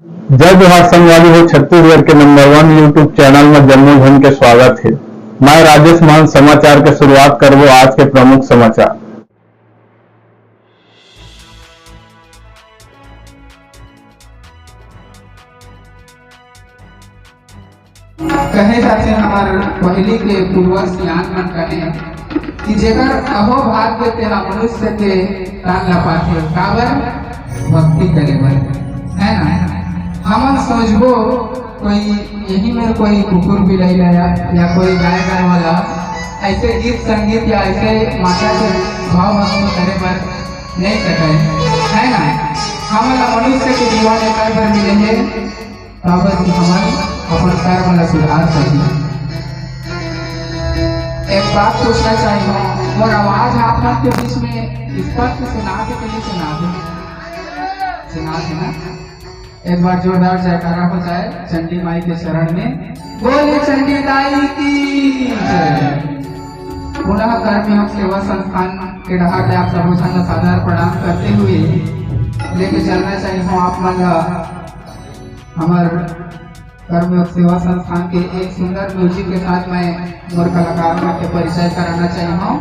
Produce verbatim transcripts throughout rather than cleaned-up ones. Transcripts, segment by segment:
जय जोहार संगवारी हो, छत्तीसगढ़ के नंबर वन YouTube चैनल में जम्मो झन के स्वागत हे। मैं राजेश मान समाचार के शुरुआत करबो आज के प्रमुख समाचार। कहे जाथे हमर पहिली के पूर्वज सियान मन कहे कि जेकर अहो भाग्य तेला मनुष्य के तन ला पाथे, काबर? भक्ति करे बर, है ना? हमन सोचबो कोई यही मेर कोई कुकुर बिलाई ला या, या कोई गाय गरवा ला ऐसे गीत संगीत या ऐसे माता के भाव भक्ति करे बर नहीं सके, है ना? हमन ला मनुष्य के जीवन एकर बर मिले हे, काबर कि हमन अपन कर्म ला सुधार सकी। एक बात पूछना चाहिए, मोर आवाज आप मन के बीच में स्पष्ट सुना के कि नहीं सुना दे? सुना दे ना? एक बार जोरदार जयकारा हो जाए चंडी माई के चरण में। बोले चंडी दाई की जय। पुनः कर्मयोग सेवा संस्थान के डहार ले आप सबो झन ला सादर प्रणाम करते हुए लेके चलना चाहिए हूँ आप मन ला हमर कर्मयोग सेवा संस्थान के एक सुंदर म्यूजिक के साथ मैं मोर कलाकार मन के परिचय कराना चाहिए हूँ।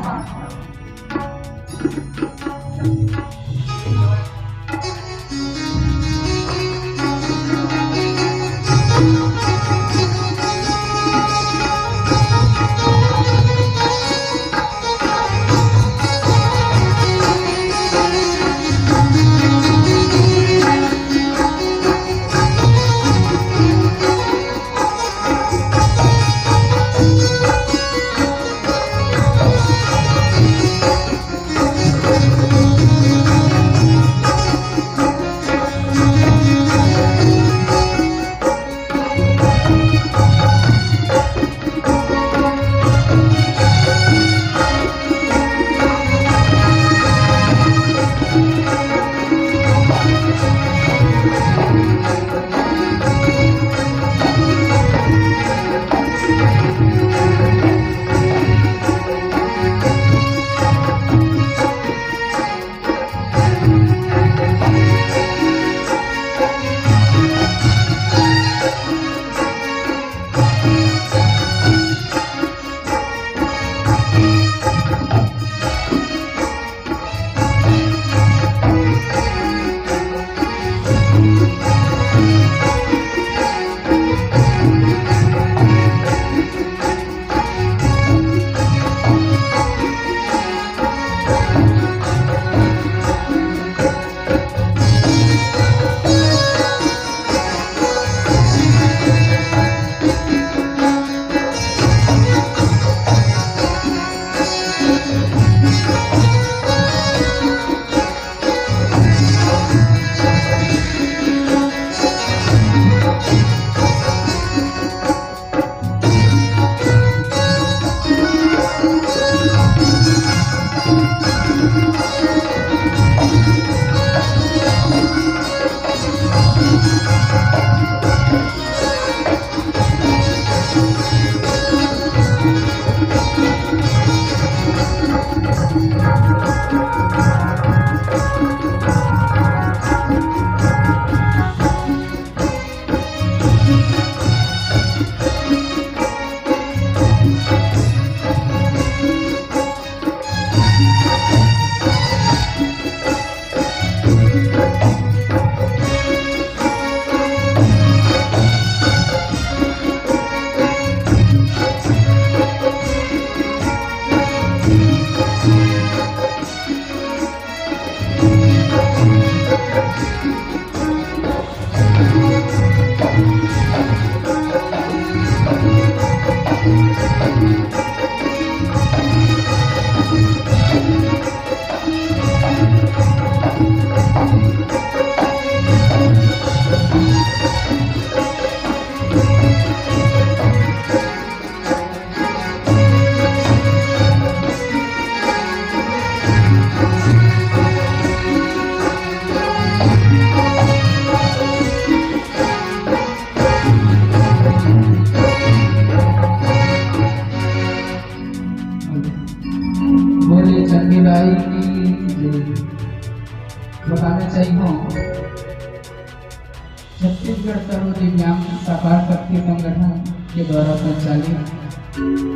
छत्तीसगढ़ सर्व दिव्यांग साकार शक्ति संगठन के द्वारा संचालित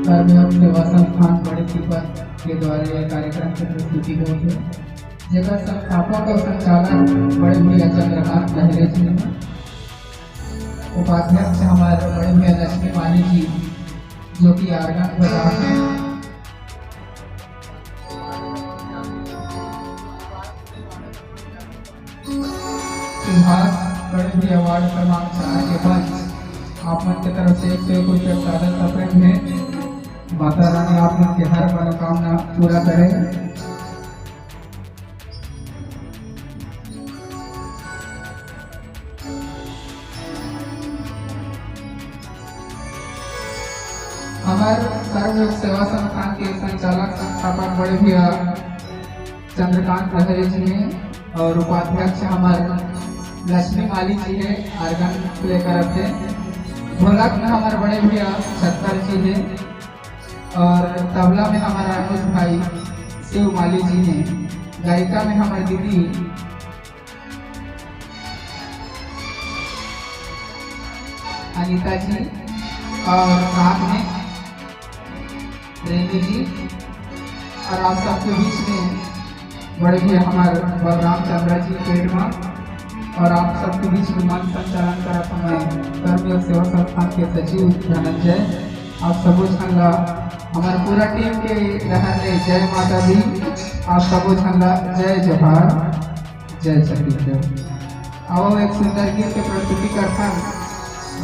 कर्मयोग सेवा संस्थान बड़े पीपल के द्वारा ये कार्यक्रम के प्रस्तुति होत हे, जेकर संस्थापक और संचालक बड़े भैया चंद्रकांत लहरे जी हैं। उपाध्यक्ष हमारे बड़े भैया लक्ष्मी माली जी, जो कि आर्गन बजाते हैं। सुभाष बड़े भैया वार्ड क्रमांक चार के पंच, आप मन के तरफ से एक सौ एक रुपया चादर का प्रेम है। माता रानी आप मन के हर मनोकामना पूरा करे। हमार कर्मयोग सेवा संस्थान के संचालक संस्थापक बड़े भैया चंद्रकांत लहरे जी हैं और उपाध्यक्ष हमार लक्ष्मी माली जी है, आर्गन प्ले करत है। ढोलक में हमार बड़े भैया छत्तर जी हैं और तबला में हमारा अनुज भाई शिव माली जी हैं। गायिका में हमारी दीदी अनिता जी और साथ में रेनू जी और आप सबके बीच में बड़े भैया हमार बलराम चंद्रा जी पेट में और आप सबके बीच में मंच संचालन करत हमारे कर्मयोग सेवा संस्थान के सचिव धनंजय, आप सबो झन ला हमार पूरा टीम के डहर ले जय माता दी। आप सबो झन ला जय जोहार, जय छत्तीसगढ़। अब एक सुंदर गीत के प्रस्तुति करथन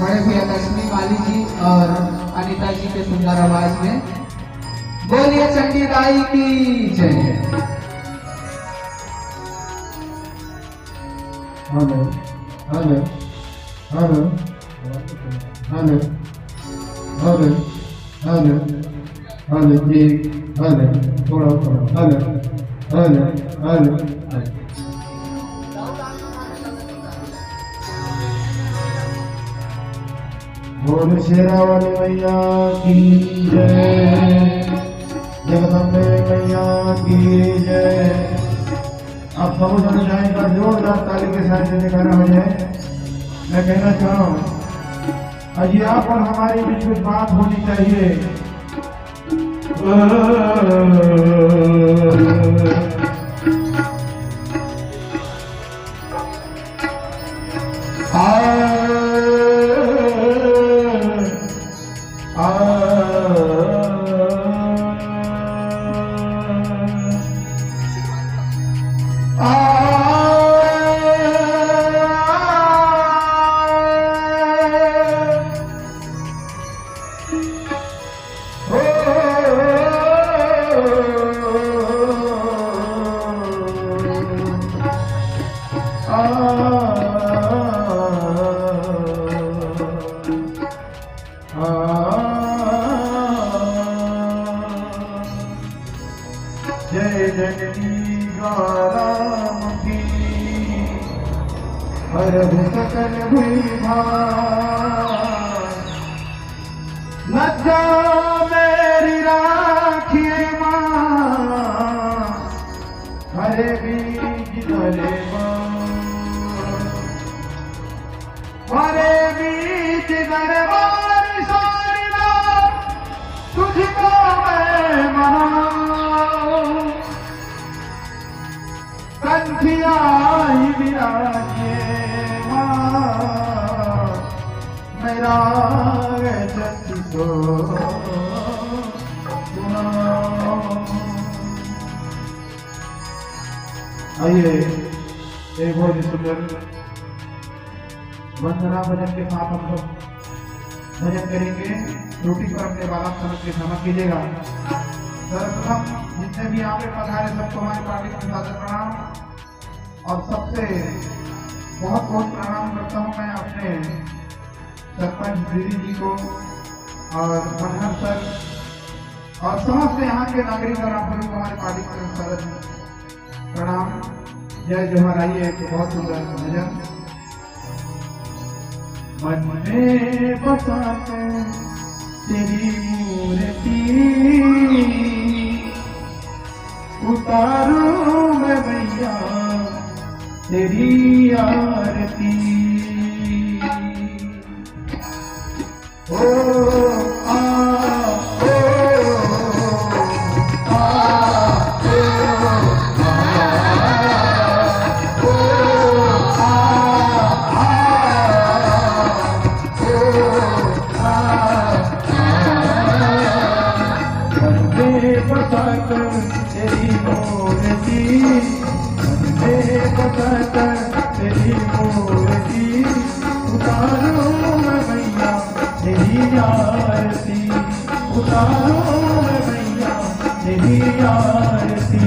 बड़े भैया लक्ष्मी माली जी और अनिता जी के सुंदर आवाज में। बोलिए चंडी दाई की जय। Hello, hello, hello, hello, hello, hello, hello, एक, हेलो, थोड़ा, थोड़ा, हेलो, हेलो, हेलो, हेलो। बोल शेरा वाली मैया की जय, जगदम्बे मैया की जय। आप सबों जन जाए एक बार जोरदार ताली के साथ जयकारा हो जाए। मैं कहना चाह रहा हूँ, आज ये आप और हमारे बीच कुछ बात होनी चाहिए। जय जननी गौराम की, हरहु सकल भूभार। लज्जा मेरी राखी माँ, हरे बीज धरे माँ। हरे बीच दरबार सारदा, तुझको मैं मनाऊं। कंठिया ही विराजे माँ, मैं राग जति को सुनाऊं। आइए, एक बहुत ही सुंदर वंदना भजन के साथ हम लोग भजन करेंगे। त्रुटि पर अपने बालक समझ के क्षमा कीजिएगा। सर्वप्रथम जितने भी यहाँ पे पधारे, सबको हमारी पार्टी से सादर प्रणाम और सबसे बहुत बहुत प्रणाम करता हूँ मैं अपने सरपंच दीदी जी को और मनहर सर और समस्त यहाँ के नागरिक और आप लोगों को हमारी पार्टी की तरफ से सादर प्रणाम। जय जोहार। आइए, एक बहुत सुंदर भजन। मन में बसा कर तेरी मूर्ति, उतारूं मैं मैया तेरी आरती। मन में बसा कर तेरी मूर्ति, मन में बसा कर तेरी मूर्ति, उतारो न मैया तेरी आरती, उतारो न मैया तेरी आरती।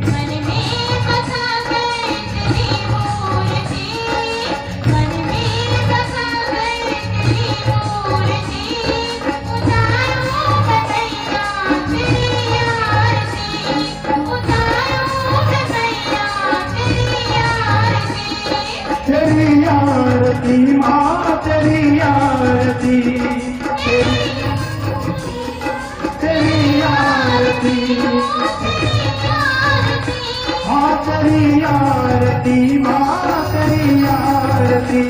मन में बसा कर तेरी मूर्ति, मन में बसा कर तेरी मूर्ति, उतारो न मैया तेरी आरती, उतारो न मैया तेरी आरती। तेरी आरती माँ, तेरी आरती, तेरी, तेरी आरती, माँ तेरी आरती, माँ तेरी आरती,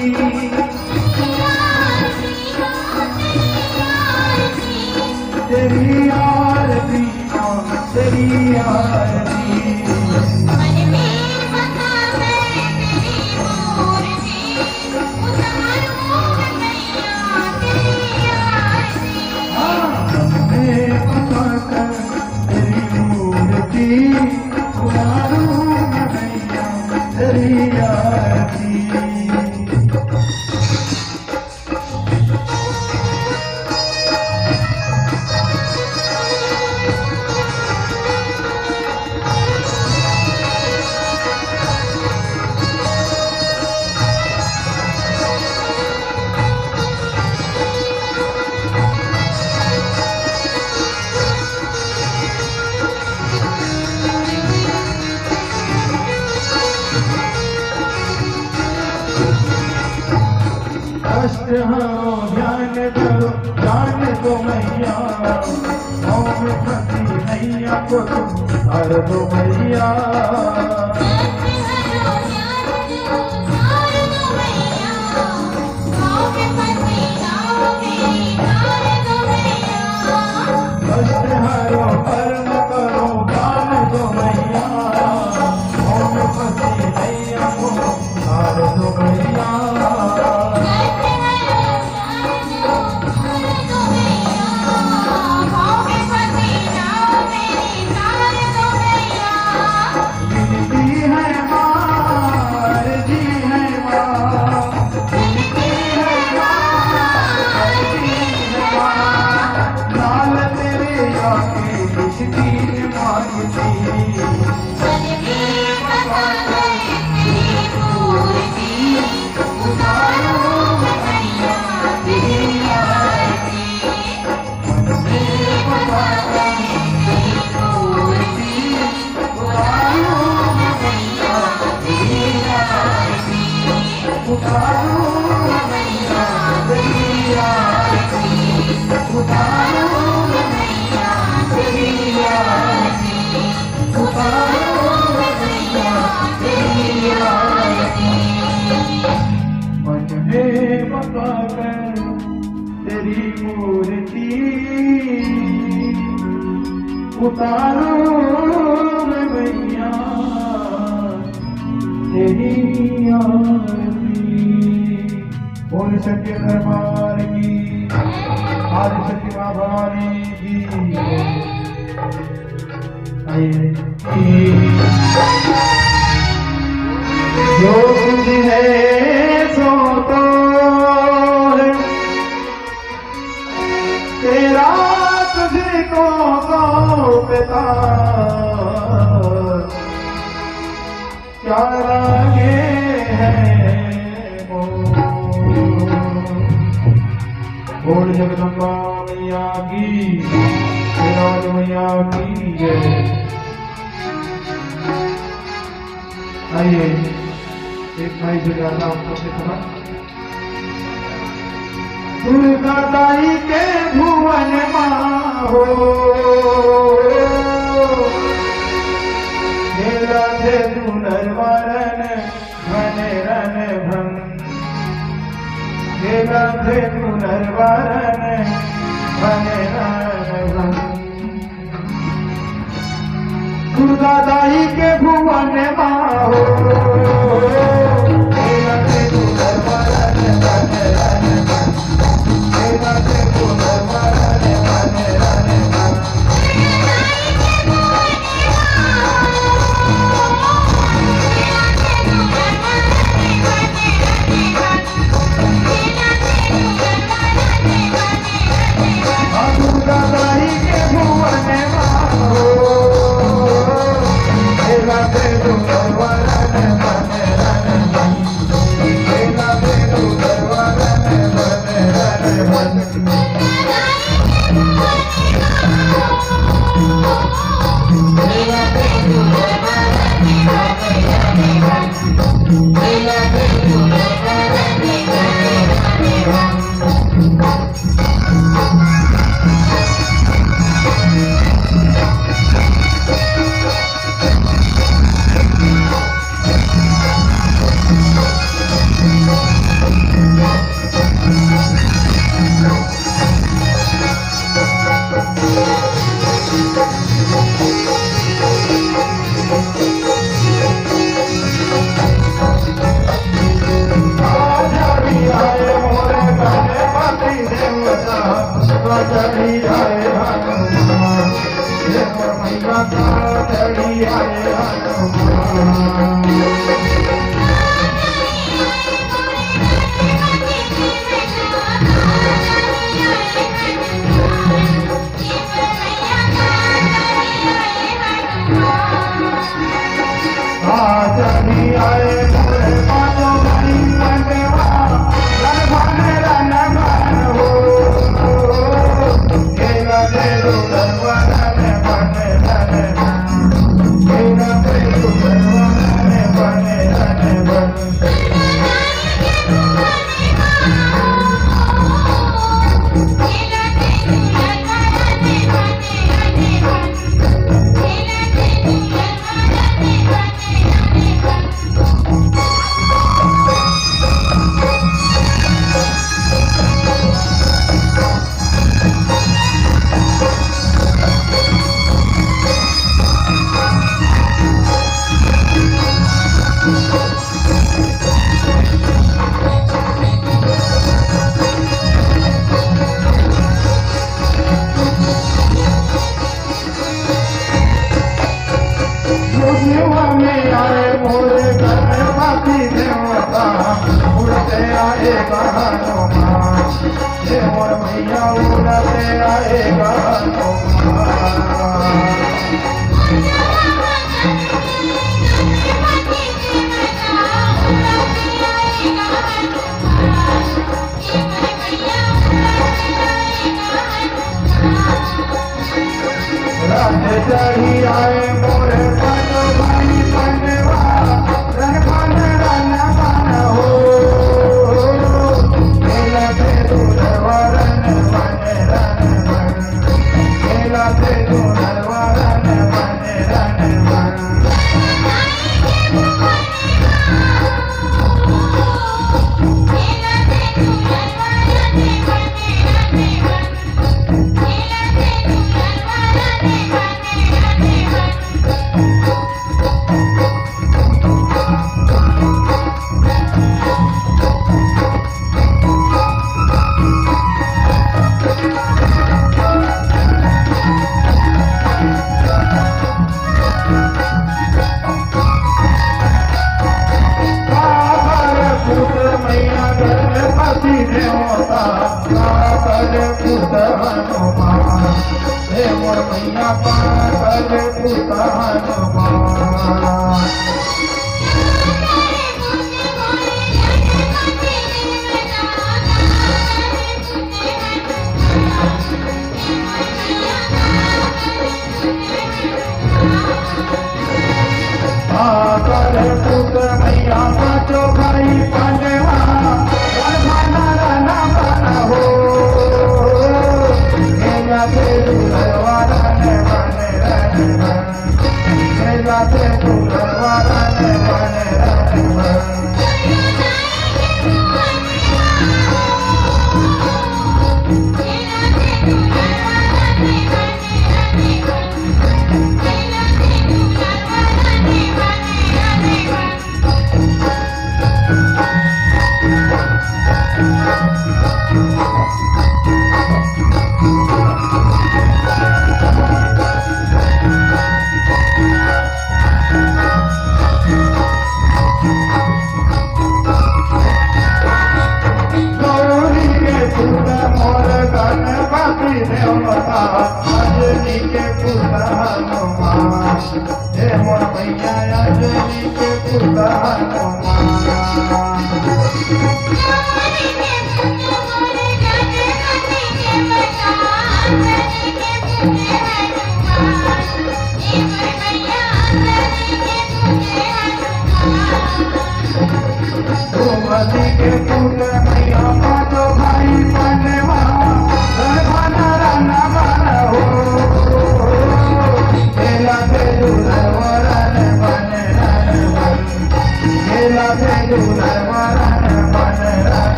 तेरी आरती माँ, तेरी आरती। मन में बसा कर तेरी मूर्ति, उतारूं मैं मैया तेरी आरती। हाँ, मन में बसा कर तेरी मूर्ति, उतारूं मैं मैया तेरी आरती। कष्ट हरो ज्ञान दो, ज्ञान दो मैया, मोह में फंसी नैया को तुम तार दो मैया। कष्ट हरो, कर्म करो, ज्ञान दो मैया, मोह में फंसी नैया को तार दो मैया। विनती है माँ, अर्जी है माँ, विनती है माँ, अर्जी है माँ, लाल तेरे आगे कुछ दीन मांगती। मन में बसा कर तेरी मूर्ति उतारूं मैं मैया तेरी आरती। बोल सच्चे दरबार की, आदि शक्ति माँ भवानी की। आइए। जो कुछ है सो तो है तेरा, तुझको सौंपता प्यारा ये है मोल। बोल जगदम्बा मैया की, विराट मैया की जय। आइए, एक भाई जगराता आप सबके समझ। दुर्गा दाई के भुवन माँ हो, खेला थे दुलर वरन भन रन भन। दुर्गा दाई के भुवन मा हो।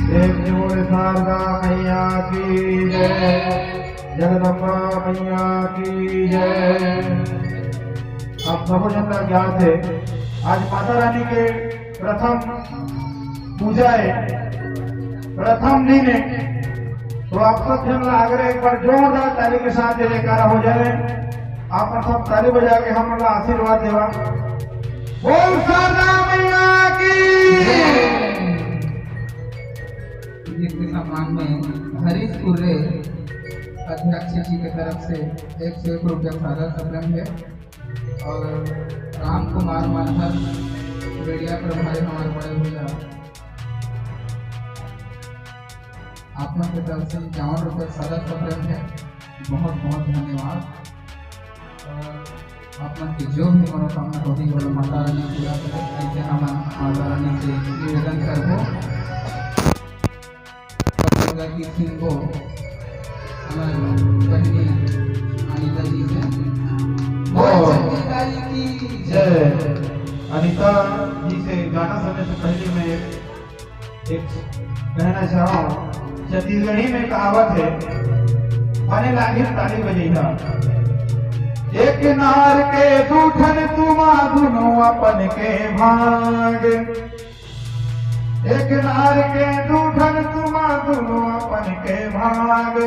प्रेम से बोले शारदा मैया की जय, जगदम्बा मैया की जय। आप सबो जन का ज्ञात हे, आज माता रानी के प्रथम पूजा हे, प्रथम दिन हे, तो आप सब जन ला आग्रह, एक बार जोरदार ताली के साथ जय जयकारा हो जाए। आप सब ताली बजा के हमन ला आशीर्वाद देवा। बोल शारदा मैया की। इसके सम्मान में हरीश कुर्रे अध्यक्ष जी के तरफ से एक सौ एक रुपया सादर सप्रेम है और राम कुमार मानधर मीडिया प्रभारी हमारे बड़े भैया, आप मन के तरफ से इक्यावन रुपये सादर सप्रेम है। बहुत बहुत धन्यवाद। और आप मन के जो भी मनोकामना होही, वो माता रानी पूरा करे, ऐसे हम माता रानी से निवेदन करबो। की सिंगो हमारे बहनी अनिता जी से। ओ। बोल सच्ची दाई की जय। अनिता जी से गाना सुनने से पहले मैं एक कहना चाहूँ, छत्तीसगढ़ी में कहावत है, "बने लागे ताली बजैया।" एक नार के दू ठन तुमा, दुनो अपन के भाग। एक नार के दू ठन तुमा, दुनो अपन के भाग।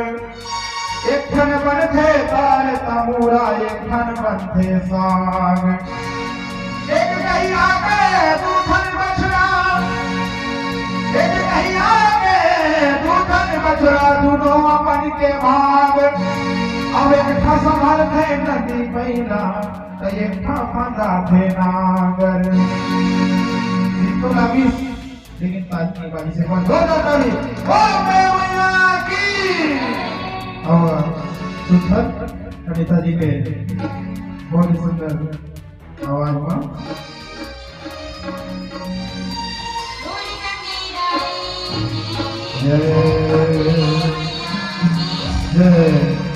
एक ठन बनथे तार तमूरा, एक ठन बनथे साग। एक गैया के दू ठन बछड़ा, एक गैया के दू ठन बछड़ा, दुनो अपन के भाग। अब एक ठा संभलथे नदी पैना, त एक ठा फंदाथे नांगर। ई तो लगिस, लेकिन ताज की बाजी से बंद हो जाता है। बोल बे मैया की। और सुंदर अनिता जी के बहुत ही सुंदर आवाज में। जय जय।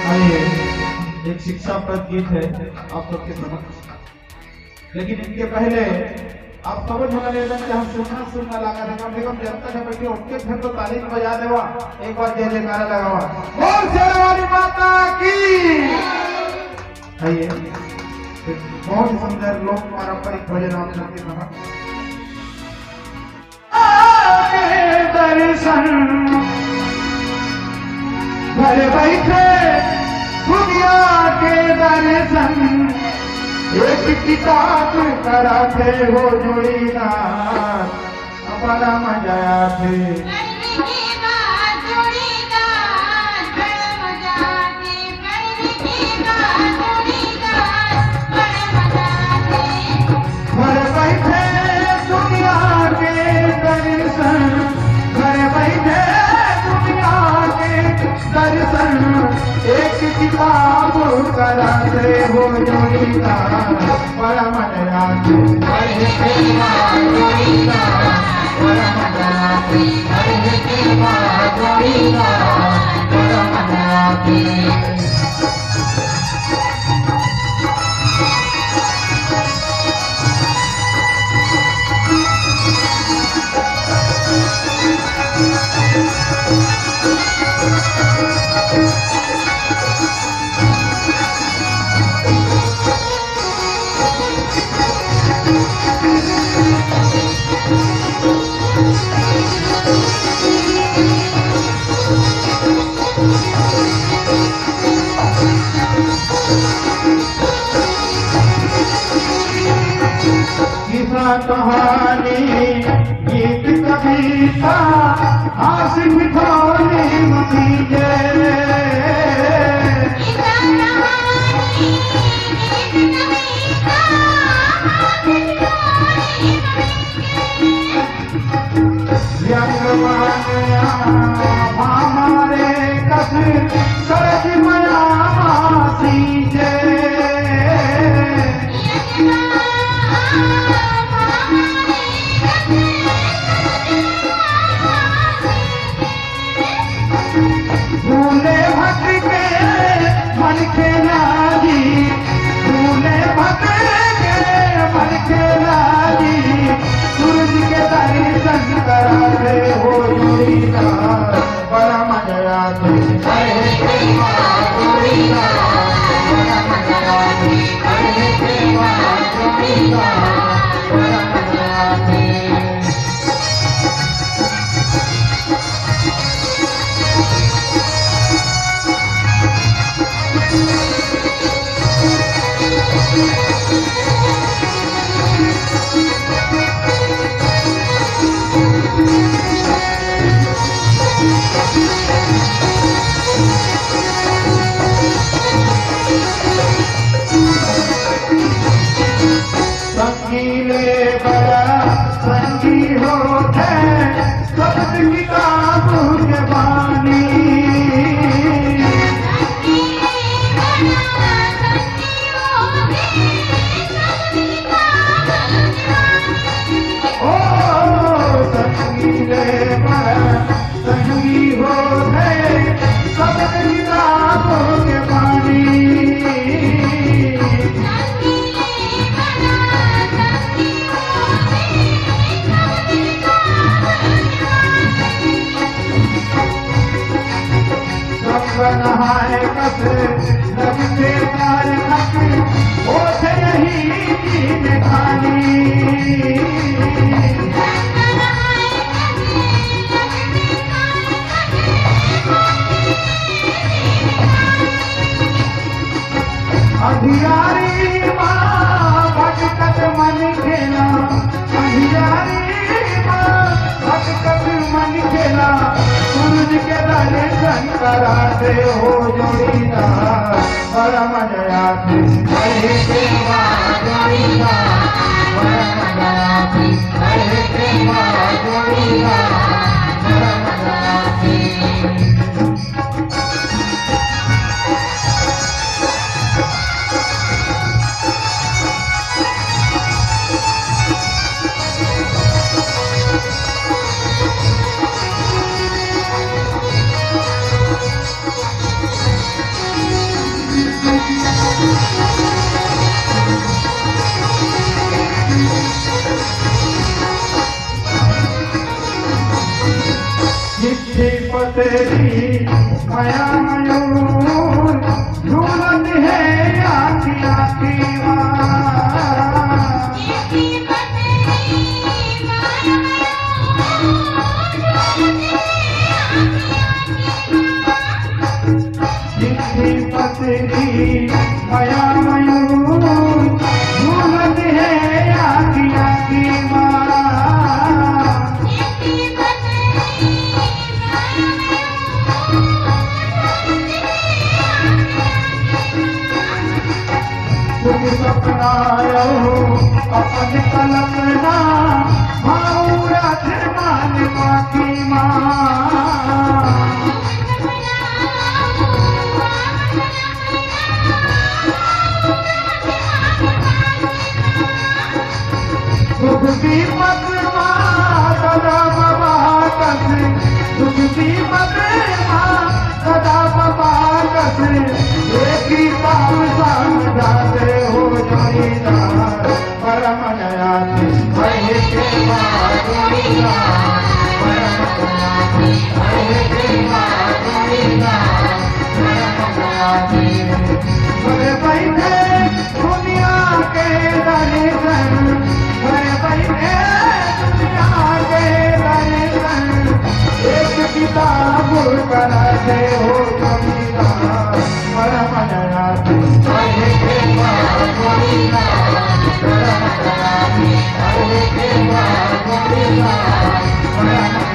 आइए, एक शिक्षाप्रद गीत है आप सबके समक्ष, लेकिन इनके पहले आप सबो झन ला निवेदन, जहाँ सुनना सुनना लगा रहे, कम से कम जब तक बैठे उनके घर तो ताली बजा देवा, एक बार जय जयकारा लगावा। बोल शेरा वाली माता की। आइए, बहुत ही सुंदर लोक पारंपरिक भजन आप सबके समक्ष। के दर्शन, घर बैठे दुनिया के दर्शन, एक किताब कराथे हो जोड़ीदार, बड़ा मजा आथे। घर बैठे दुनिया के दर्शन, घर बैठे दुनिया के दर्शन, एक किताब कराथे हो किस्सा कहानी, गीत कविता, हास्य ठिठोली मतीजे। व्यंग मानया हमारे कस सरस मया मासी जे। भूले भटके मन के लागी, भूले भटके मन के लागी, सूरज के दर्शन करा दे हो जोड़ीदार। बड़ा मजा आते, अरे प्रेमा जोड़ीदार। बड़ा मजा आते, अरे प्रेमा जोड़ीदार। बड़ा मजा आते। संगी ले बड़ा संगी होथे, शब्द किताब के बानी। ओ संगी ले बड़ा संगी होथे, शब्द किताब के बानी। गंगा नहाए कस लगते तार खत, होत यही दीन खानी। अंधियारी मा भटकत मन खेला, अंधियारी मा भटकत मन खेला, सूरज के दर्शन करा दे हो जोड़ीदार। बड़ा मजा आती, अरे प्रेमा जोड़ीदार। बड़ा मजा आती, अरे प्रेमा जोड़ीदार। बड़ा मजा आती। चिट्ठी पत्री मया मयूर झूलत हे आखी आखी मा। चिट्ठी पत्री मया मयूर झूलत हे आखी आखी मा। तुम सपना रहो अपन कल्पना, भावरा धीरमान बाकी माँ। दीपक मा सदा बबाकस, दुख दीपक मा सदा बबाकस, एक ही ताप समझाते हो जोड़ीदार, परम दया से कहे के बात जोड़ीदार, परम दया से कहे के बात जोड़ीदार, परम दया से बड़े बैठे दुनिया के दर्शन, बड़े बैठे दुनिया के दर्शन, एक किताब करा दे हो कविता, परम दया से कहे के बात जोड़ीदार, परम दया से कहे के बात जोड़ीदार, परम